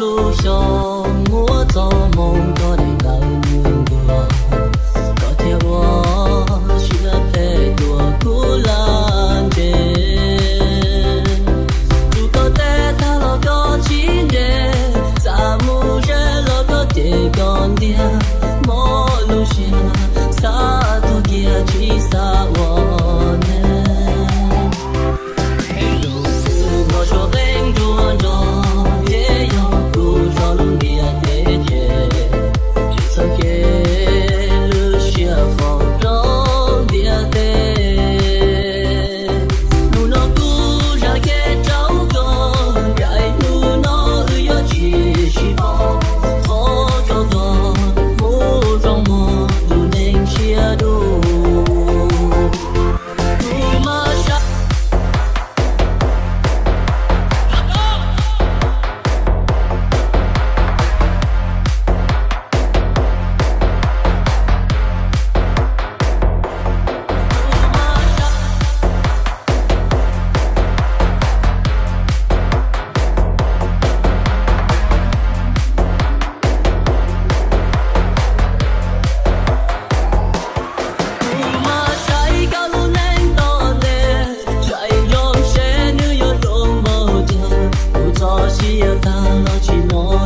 Lub xyoo muab txoj hmoo rau daim ntawv nws ntuag, koj thiaj ua siab phem tuaj kuv laj ntse. Tus koj teb tag los koj tsis nres, txaj mus ze los koj cem koj ntiag, mob lub siab xav tuag kiag tsis xav ua neeg. Tus npog suab qeeb nruab nrog, ces yog kuv tso lub ntiaj teb tseg, tsis txhob kev lub siab faus rau ntiaj teb. Hnub no kuv zam kev rau koj, ncaim hnub no wb yuav tsis sib pom, thov rau koj mus zoo mog tus neeg siab dub. Kuv mas saib Kuv mas saib koj lub neej toj ntej, saib zoo seb nws yuav zoo npaum cas. Kuv txoj sia tag los tsis muaj